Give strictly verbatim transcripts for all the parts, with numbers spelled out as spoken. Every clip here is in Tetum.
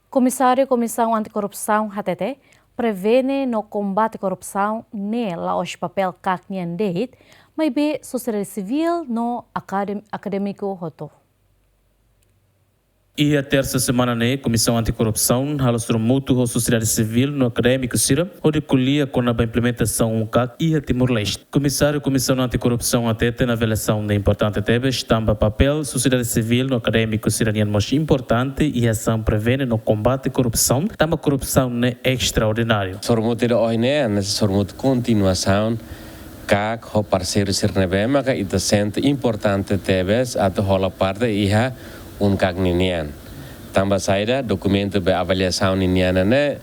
Komisáriu Komisaun Antikorrupsaun hatete, prevene no kombate korrupsaun ne'e la'ós papél KAK nian de'it, maibé sosiedade sivíl no akadem-, akadémiku hotu. Iha tersa semana ne'e, Komisaun Antikorrupsaun halo sorumutu ho sosiedade sivíl no akadémiku sira hodi ko'alia kona-ba implementasaun UNCAC iha Timor-Leste. Komisáriu Komisaun Antikorrupsaun hatete, avaliasaun ne'e importante tebes, tanba papél sosiedade sivíl no akadémiku sira-nian mós importante iha asaun prevene no kombate korrupsaun, tanba korrupsaun ne'e estraordináriu. Sorumutu ida ohin ne'e, hanesan sorumutu kontinuasaun, KAK ho parseiru sira ne'ebé maka ita sente importante tebes atu hola parte iha UNCAC ninian. Tanba saida, dokumentu ba avaliasaun ninian ne'e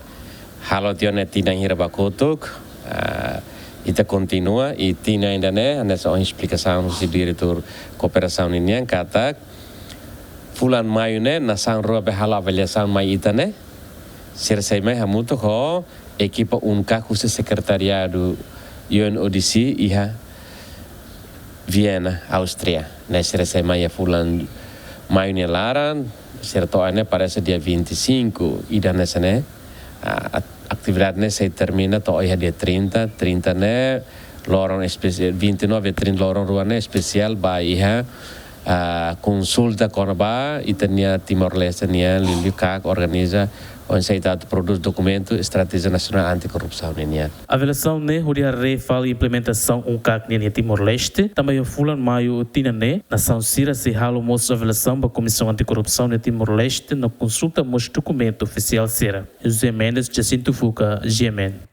halo tiha ona tinan hira ba kotuk, ah, ita kontinua, i tinan ida-ne'e, hanesan ohin esplikasaun husi diretór kooperasaun ninian, katak fulan Maiu ne'e, nasaun rua be halo avaliasaun mai ita ne'e, sira sei mai hamutuk ho ekipa UNCAC husi sekretariadu UNODC iha Viena, Áustria. Ne'e sira sei mai iha fulan Maiu nia laran, sira to'o ne'e parese dia vinte e cinco, ida hanesan ne'e. Ah, at-, atividade ne'e sei termina to'o iha dia trinta, trinta ne'e loron espesiál, vinte e nove e trinta loron rua ne'e espesiál ba iha, ah, konsulta kona-ba ita-nia Timor-Leste nian, liuliu KAK organiza, oinsá ita atu prodús dokumentu estratéjia nasionál antikorrupsaun ninian. Avaliasaun ne'e hodi haree fali implementasaun UNCAC nian iha Timor-Leste, tanba iha fulan Maiu tinan ne'e, nasaun sira sei halo mós avaliasaun ba Komisaun Antikorrupsaun iha Timor-Leste no konsulta mós dokumentu ofisiál sira. José Mendes, Jacinto Fuca, GMN.